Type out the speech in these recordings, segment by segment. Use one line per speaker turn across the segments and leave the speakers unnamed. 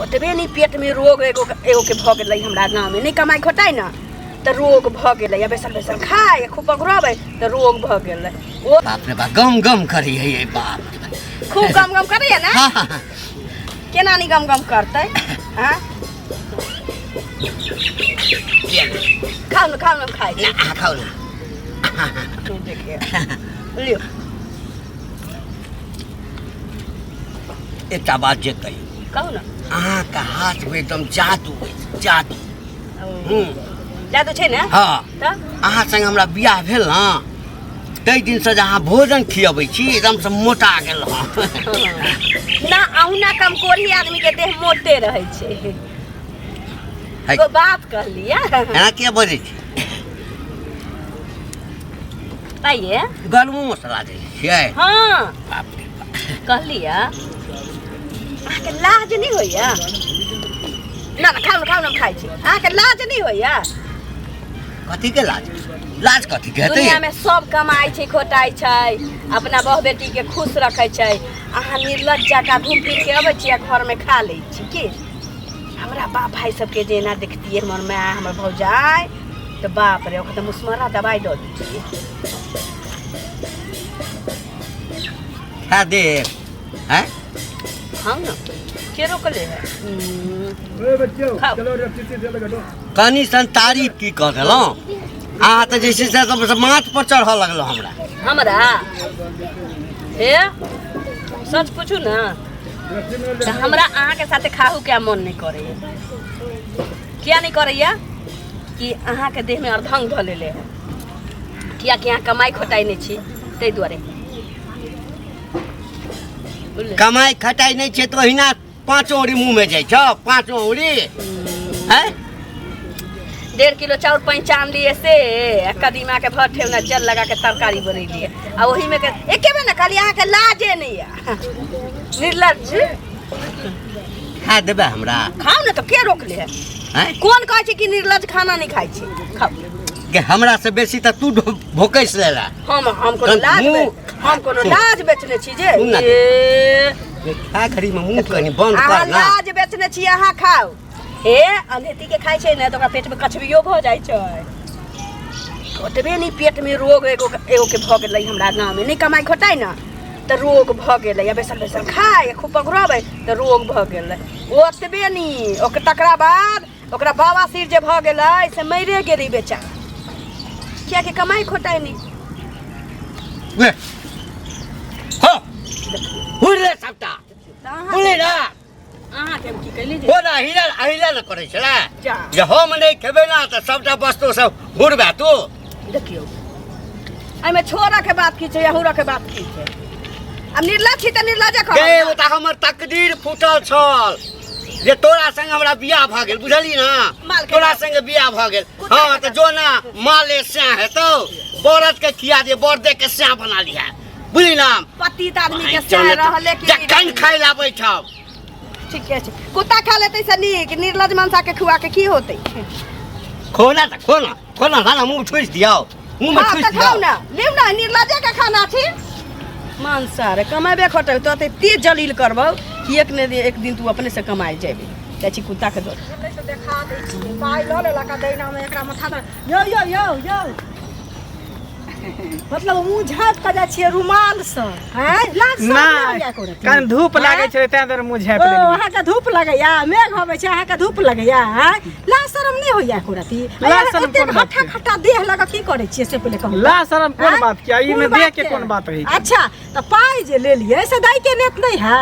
ओतबे नहि पेटमे रोग एगो एगोके भऽ गेलै हमरा गाँवमे नहि कमाइ खोटाइ ने तऽ रोग भऽ गेलै आ बैसल बैसल खाइ खूब पकड़बै तऽ रोग भऽ गेलै ओ
बाप रे बाप गम गम करी है ये बाप रे बाप।
खूब गम गम करैया ने
हाँ हाँ हाँ
केना नहि गम गम करतै आँ
किया नहि?
खाउ ने खाउ ने खाइ
ना अहाँ खाउ ना
छी देखिए लियौ
एकटा बात जे कही
कहू ने
अहाँके हाथमे एकदम जादू अछि जादू हूँ
जादू छै ने
हँ
तऽ
अहाँ संग हमरा बियाह भेल ने ताहि दिनसँ जे अहाँ भोजन खियबै छी एकदमसँ मोटा गेल हँ
ना अहुना कमकोरी आदमी के देह मोटे रहै छै
है।
एगो बात कहलियै
एना किया बजै छी
आइए
गरमो मसाला दै छियै
हाँ
बाप रे बाप
कहलियै अहाँके लाज नहि होइया ना ना खाउ ने खाउ ने हम खाइ छी अहाँके लाज नहि होइया
कथीके लाज लाज कथीके हेतै
दुनिया में सब कमाइ छै खोटाइ छै अपना बहु बेटी के खुश रखै छै अहाँ निर्लज जकाँ घूम फिर के अबै छी आ घर में खा लै छी की हमरा बाप भाई सबके जे एना देखतियै हमर माय हमर भौजाइ तऽ बाप रे ओकर तऽ मुसमरा दबाइ दऽ दितियै
खा दे हैं
खाउ ने के रोकले है खाउ
कनि सन तारीफ की कऽ देलहुँ अहाँ तऽ जे छै से एकदम माथ पर चढ़ऽ लगलहुँ हमरा
हमरा हे सच पूछू ने तऽ हमरा अहाँके साथे खाहू के मन नहि करैया किया नहि करैया कि अहाँके देहमे अर्धंग धऽ लेले है कियाकि अहाँ कमाइ खोटाइ नहि छी ताहि दुआरे बुझलियै?
कमाइ खटाइ नहि छै तऽ ओहिना पाँचो उड़ी मुँहमे जाइ छौ पाँचो उड़ी हैं
1.5 किलो चाउर पहिचान लिए से आ कदीमा के भर ठेहुना जल लगा के तरकारी बनेलिए आ ओही में के एके बेर ने कहलिए अहाँके लाजे नहीं है निर्लज्ज
खा देबै हमरा
खाउ ने तऽ के रोकले है
हैं
कोन कहै छै कि निर्लज्ज खाना नहीं खाइ छै खाउ
के हमरा से बेसी तऽ तू भोकैस लेला
हम कोनो लाज हम कोनो लाज बेचने छी जे
सुन ना।
ए
खा घड़ी में मुंह कनी बंद
अहाँ
कर ना
लाज बेचने छी अहाँ खाउ हे अनहेती के खाइ छै ने तऽ ओकरा पेट में कछबियो भऽ जाइ छै ओतबे नहि पेट में रोग एगो एगो के भऽ गेलै हमरा गाँव में नहि कमाइ खोटाइ ने तऽ रोग भऽ गेलै आ बैसल बैसल खाइ खूब पकड़बै तऽ रोग भऽ गेलै ओतबे नहि ओकर तकरा बाद ओकरा बवासीर जे भऽ गेलै से मरिए गेलै बेचारा कियाकि कमाइ खोटाइ नहि
ले हो हुर ले सबटा
तऽ अहाँ
हुर ना
अहाँके हम की कैली जे
हो ना हिला हिला न करै छलै
जा
जे हम नहि खेबै ना तऽ सबटा वस्तु सब हुरबे तू
देखियौ एहिमे छोड़ऽ के बात की छै अहूरऽ के बात की छै आब निर्लज छी तऽ निर्लजे
गे
कहब
ओ तऽ हमर तकदीर फूटल छल जे तोरा संग हमरा बियाह भऽ गेल बुझली ना
माल के
तोरा
बाप।
संग बियाह भऽ गेल
कुत्ता
हाँ
के
तऽ जो ना माले सैह हेतौ बरद के खिया दे बरदे के सैह बना लिहा बुझली ना
पतित आदमी के सह रहले कि
जखन खाइ लए आबै छौ
ठीके छै कुत्ता खा लेतै से नीक निर्लज मनसा के खुआ के की होतै
खोना तऽ खोना खोना खाना मुँह ठुसि दियौ मुँह में
हाँ
ठुसि
तऽ
दियौ
खाउ ना लिउ ना निर्लजे के खाना छी मनसा रे कमेबे खटेबे तो एते तेज जलील करबौ कि एक ने एक दिन तू अपने से कमाइ जेबी जाइ छी कुत्ता के दऽ
से देखा दै छियै पाइ लऽ लेलक आ दैनामे एकरा माथा दर्द यौ यौ यौ यौ मतलब मुँह झाँपि कऽ जाइ छियै रुमालसँ आँय लाज शरम नहि होइया एको रत्ती?
कारण धूप लागै
आँय?
छलै तें दुआरे मुँह झाँपि
ओ
लेलियै
अहाँके धूप लगैया मेघ अबै छै अहाँके धूप लगैया आँय लाज शरम नहि होइया एको रत्ती
लाज शरम
एतेक
कोन बात
हट्ठा
के?
खट्टा देह लऽ कऽ की करै छियै से पहिले कहू
लाज शरम कोन
आँय?
बात के ई
कोन
में देह
बात
के कोन बात रहै छै
अच्छा तऽ पाइ जे लेलियै से दै के नेत नहि है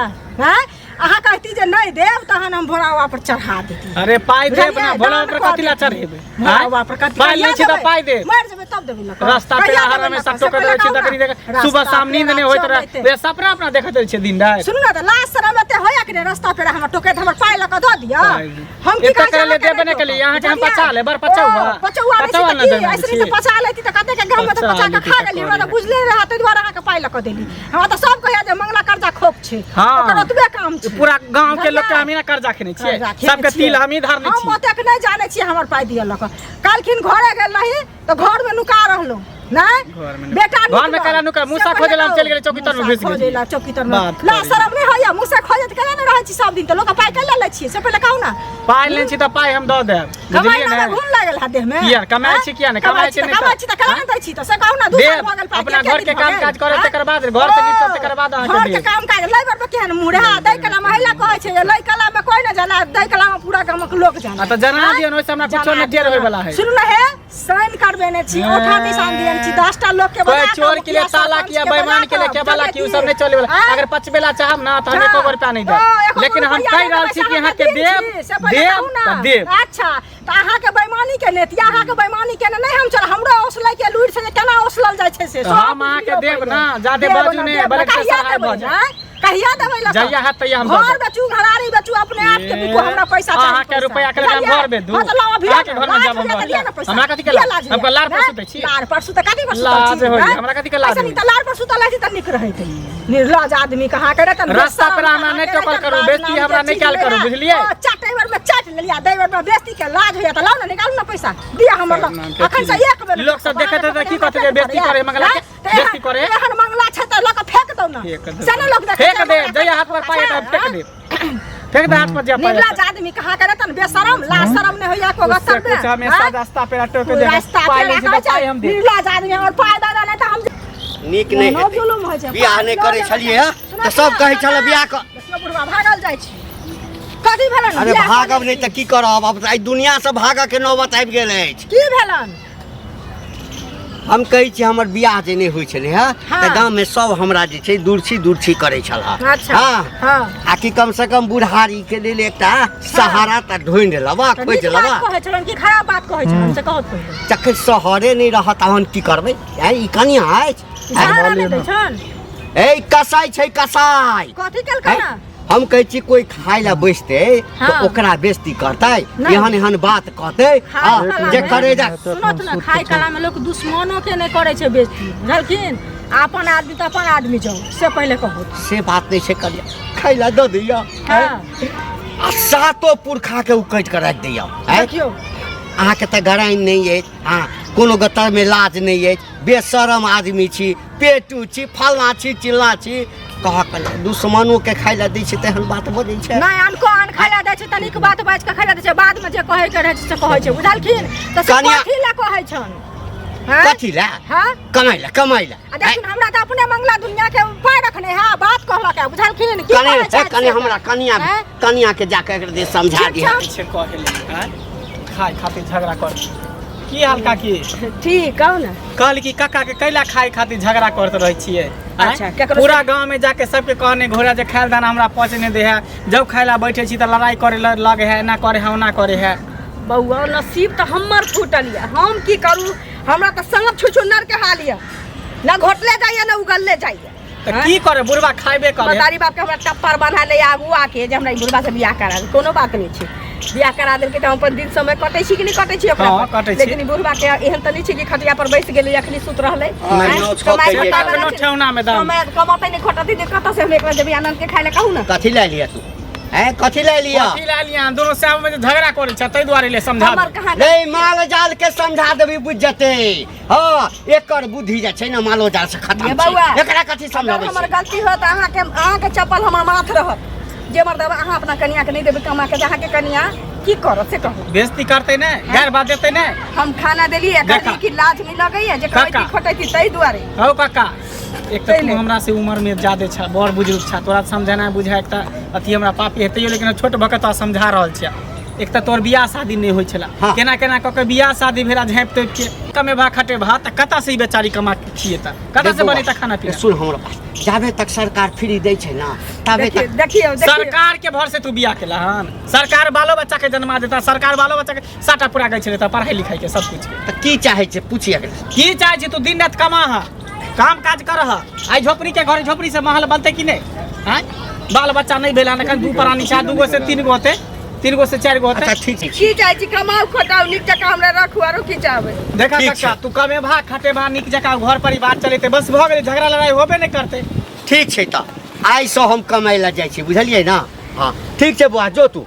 आँय अहाँ कहती जे नहि देब तहन हम भोला बाबा पर चढ़ा देती
अरे पाइ देब ना
बुझलियै?
भोला
दान
पर
कऽ
कथी ला
देती।
चढ़ेबै
भोला
आँय?
बाबा पर कथी
पाइ लै छी तऽ पाइ दे
मरि जेबै तब देबै लऽ कऽ।
रास्ता
कहिया
पेड़ा
देबै
हर
लऽ
हमेशा
कऽ? से
टोकैत रहै छै
पहिले
तखनी
कहू
देख
ने।
सुबह
रास्ता
शाम नींद नहि
पेड़ा
होइत रहै
चलैते।
वे सपना अपना देखैत रहै छै दिन राति
सुनू ने तऽ लाज शरम एते होइया कि नहि रास्ता पेड़ा हमर टोकैत हमर पाइ लऽ कऽ दऽ दिअ
पाइ।
हम की
एतऽ
कहै छी,
करै लए
अहाँके
देबे नहि केलियै, अहाँके हम
बुझलियै?
पचा लेब, बड़ पचौआ।
ओ, पचौआ नहि छै
पचौआ
तऽ
ने
की?
देने
ऐसे
छी।
तऽ पचा लेती तऽ कतेक गाममे तऽ
पचा
पचा कऽ
लेती
खा
तऽ
गेली हमरा तऽ
करी।
बुझले रहए ताहि दुआरे अहाँके पाइ लऽ कऽ देली हमरा तऽ सब कहैया जे मंगला कर्जा खोप छै
हाँ।
ओकर ओतबे काम छै
पूरा गांव के लोग के
बुझलियै?
हमही ना कर्जा खेने छियै
कर्जा खेने
सबके
छियै।
तिल हमही धरने
हम
छियै
ओतेक नहि जानै छियै हमर पाइ दिअ लऽ कऽ काल्हिखिन घरे गेल रही तऽ घरमे नुका रहलहुँ नहि
घरमे नहि।
बेटा
घरमे कैला नुकल, मूसा खोजै ला हम चलि गेलियै, चौकी तरमे घुसि गेलियै।
खोजै ला चौकी तरमे
बात
ला
करी।
शरम नहि होइया मुँह से खोजैत केना नहि रहै छी सब दिन तऽ लोक पाइ कैला लै छियै से पहिले कहू ने
पाइ लेने छी तऽ पाइ हम दऽ देब
कमाइ
बुझलियै
ना
ने
घून लागल है देह में
किया? कमाइ छी किया नहि?
कमाइ छी
कमाइ छी
तऽ
नहि
कमाइ छी तऽ केना नहि दै छी तऽ से कहू ना दू साल
देब।
भऽ गेल पाइ
अपना
के- के
घरके
दिन भऽ
काम
गेल?
काज करब
आँय?
तकर बाद, घर से निपटब तकर बाद अहाँके
घरके
देब।
काम काज लै बड़ केहन मुँह रहे दै कला महिला कहै छै जे लै कला में कोइ नहि जाला दै कला में पूरा गामक लोक जाला
आ तऽ जना दियौ ने, ओहिसँ हमरा कुछो नहि टेर होइवला है।
सुनू ने हे साइन करबेने छी औठा निशान दियन छी 10टा लोक के
कोई
बजा कऽ,
चोर के लिए
मुखिया
ताला
सरपंच
किया
के
बेईमान
बजा
के लिए
कऽ,
के वाला की उ सब नहीं चले वाला
आँय?
अगर पचबेला चाहब ना तो हम एको गो रुपया नहीं
ओ,
देब
एको
लेकिन हम
रुपैआ
कहि
नहि
रहल
देबै,
छी कि
से
अहाँके
अहाँके
देब
दिन छी, से पहिले
देब
कहू ना।
तऽ देब
अच्छा तऽ अहाँके बेईमानी के नेत या अहाँके बेईमानी के नहि हम चल हमरो ओसलै के लूरि छै जे केना ओसलल जाइ छै से
तऽ
सब
हम अहाँके
बुझियौ
देब
पहिले।
ना, जादे
देब
बाजू
ना,
नहि,
देब ना,
बल्कि
कहिया
सहाय
देबै
भऽ जायत।
आँय? कहिया देबै लऽ कऽ?
जहिया हैत तहिया हम दऽ
घर
देब।
बेचू घरारी बेचू अपने आप के बिकू हमरा पैसा चाही
अहाँके
पैसा।
रुपैआ के लऽ कऽ हम
बुझलियै?
घर बेच दू।
हाँ तऽ लाउ अभी
अहाँके घरमे
लाज
जाब हम
होइया तऽ लिअ ने पैसा।
हमरा कथी के
लिअ
लाज?
लाज
हम
होइया।
लार पर
नहि?
सुतै छी।
लार पर सुतै कथी पर सुतल
लाज
छी
होइया,
आँय?
हमरा कथी के लाज
ऐसे नीक
होइया?
तऽ लार पर सुतल रहै छी तऽ नीक रहैत निर्लज आदमी कहाँ के रहतन
रास्ता पर हमरा नहि टोकल करू, बेइज्जती हमरा नहि कयल करू, बुझलियै?
चाटे बेर में चाट लेलिया दै बेर में बेइज्जती के लाज होइया तऽ लाउ ने निकालू ने पैसा दिया हमर लग अखन से एक बेर
लोक सब देखैत हेतै की कहतै जे बेइज्जती करे मंगला के, बेइज्जती करे।
एहन मंगला छै तऽ लऽ कऽ फेंक दौ ने
फेंक दे।
से ने लोक देखै
फेंक
छै,
दे
मंगला
जहिया हाथ पर पाइ
अच्छा,
हेतै फेंक दे फेंक दे हाथ पर जे पाइ
निर्लज आदमी कहाँ के रहतन बेशरम लाज शरम नहि होइया को
उससे
गसर
कुछ हमेशा रास्ता पे टोक दे
रास्ता
पाइ
पे
लै छी तऽ पाइ हम देब
निर्लज आदमी और पाइ दऽ दे नहि तऽ हम
नीक नहि
कोनो
हेतै
जुलुम होइ छै
बियाह नहि करै छलियै हँ तऽ सब कहै छलै बियाह कर
देखियौ बुढ़वा भागल जाइ छी कथी भेलन
अरे
बियाह
भागब
करै
नहि
छी?
तऽ की करब आब एहि दुनियासँ भागऽके नौबत आबि गेल अछि
की भेलन
हम कहै छी हमर बियाह जे नहि होइ छलै हँ
हाँ।
तऽ गाममे सब हमरा जे छै दुर्छी दुर्छी करै छल
अच्छा
हँ
हाँ
आ कि कमसँ कम बुढ़ारीके लेल एकटा सहारा तऽ ढूँढि लेबा
तऽ
खोजि
नीक
लेबा
बात कहै छलन कि खराब बात कहै छलन से कहत पहिले
जखन शहरे नहि रहत तहन की करबै आँय, ई कनिया अछि
सहारा नहि दै छन
ए कसाई छै कसाई
कथी केलकै ना
हम कहै छी कोई खाय ला बैसते
हाँ।
तऽ ओकरा बेइज्जती करतै
नहि।
एहन एहन बात कहतै
खाय
आ,
कला
जे
मे-
करेजा
सुनत ने खाय कला में लोक दुश्मनो के नहि करै छै बेइज्जती बुझलखिन अपन आदमी तऽ अपन आदमी जाउ से पहिले कहू
से बात नहि छै करिया खाय ला दऽ दैया
हाँ
आ सातो पुरखा के उकटि कऽ राखि दैया आँय?
देखियौ
अहाँके तऽ गराइन नहि अछि हँ कोनो गतरमे लाज नहि अछि बेशरम आदमी छी पेटू छी फल्लाँ छी चिल्लाँ छी कहक दुश्मनोके खाय लए दै छै तेहन बात बजै छै
नहि अनको आन खाय लए दै छै तऽ नीक बात बाजि कऽ खाय लए दै छै बादमे जे कहै के रहै छै से कहै छै बुझलखिन तऽ से
कनिया-
कथी लए कहै छन हँ?
कथी लए
हँ
कमाइ लए कमाइ लए
आ देखिन हमरा तऽ अपने मंगला दुनिया के उपाय रखने है बात कहलक है बुझलखिन की
कने
कहै
ए,
छै
कने हमरा कनिया
हैं?
कनिया के जाके एक दिन समझा
ठीक
दिहा
छै।
छै कहे ले आँय? खाय खातिर झगड़ा कर की हाल काकी
ठीक कहू ने
कहली कि काका के कैला खाए खातिर झगड़ा करते रहै छियै आँय?
अच्छा, केकरो
पूरा गांव में जाके सबके कहने घोड़ा जे खायल दाना हमरा पचे नहि दे है जब खाय ला बैठे छी तऽ लड़ाई करे लगे है एना करे है ओना करे है
बौआ नसीब तऽ हमर फूटल यऽ हम की करू हमरा तऽ सांप छुछुन्नर के हाल यऽ न घोटले जाइए न उगलले जाइए
तऽ की करे बुढ़वा खाइबे करे
मतारी बाप के हमरा टप्पर बन्हा ले आगू आके जे हमरा ई बुढ़बा से बियाह करा दे कोनो बात नहि छै बियाह करा देलकै तऽ हम अपन दिन समय कटै छी कि नहि कटै छी ओकरा
हाँ,
पर?
कटै छी।
लेकिन ई बुढ़बा के एहन तऽ नहि छै कि खटिया पर बैस गेलै अखनी सुत रहलै
हाँ,
आँय?
नौ छओ
कमाइ
कहिए
खटाइ वाला
कखनो
छै।
ठेहुना मे दम।
कमाइ कमतै नहि खटतै नहि कतऽ से हम एकरा देबै आनंद के खाय लए कहू ने
कथी लए लिअ तू हैं कथी लए लिअ
कथी लए लिअ अहाँ दुनू साहब में जे झगड़ा करै छै ताहि दुआरे ले समझा
हमर कहाँ
रे माल जाल के समझा देबी बुझ जते हाँ एकर बुद्धि जे छै ने मालो जाल से खत्म
ये
छै
बौआ,
एकरा कथी
अगर
समझाबै
हमर
छै
गलती होत अहाँके अहाँके चप्पल हमर माथ रहत जे मर्दबा अहाँ अपना कनिया के नहि देबै कमा के तऽ अहाँके कनिया की करत से कहू
बेइज्जती करतै नहि गैर बात देतै नहि
हम खाना देलियै
देखा।
कहलियै कि लाज नहि लगैया जे
काका।
कहै खोटैती ताहि दुआरे
हौ काका एक तऽ
ताहि
तू
लेल।
हमरा से उम्र में ज्यादे छ बड़ बुजुर्ग छ तोरा समझेनाइ बुझाइ तऽ अथी हमरा पापी हेतैयो लेकिन छोट भऽ कऽ तोरा समझा रहल छियै एक तऽ तोहर बियाह शादी नहि होइ छलै
हाँ।
केना केना कऽ के बियाह शादी भेला झाँपि तोपि के कमेबा खटेबा तऽ कतऽ से ई बेचारी कमा के खिएता कतऽ से बनेता खाना पीना
सुन हमर बात जाबे तक सरकार फ्री दै छै ना ताबे
देखियौ
तक
देखियौ देखियौ
सरकार के भर से तू बियाह केला हन सरकार बालो बच्चा के जन्मा देता सरकार बालो बच्चा के साटा पूरा गै छलै तऽ पढ़ाई लिखाई के सब कुछ के
तऽ की चाहै छै पूछिए एकरा
की चाहै छी तू दिन रात कमा हा काम काज कर हा आइ झोपड़ी के घर झोपड़ी से महल बनतै कि नहि आँय बाल बच्चा नहि भेल हन एखन दू प्राणी छै दूगो से तीन गो होतै तीन गो से चारि गो होतै
अच्छा ठीक छै
की चाहै छी कमाउ खटाउ नीक जकाँ हमरा राखू आरो की चाहबै
देखा
ठीक
कक्का
छै।
तू कमेबा खटेबा नीक जकाँ घर परिवार चलेतै बस भऽ गेलै झगड़ा लड़ाई होबे नहि करतै
ठीक छै तऽ आइसँ हम कमाइ लए जाइ छी बुझलियै ने हँ ठीक छै बौआ जो तू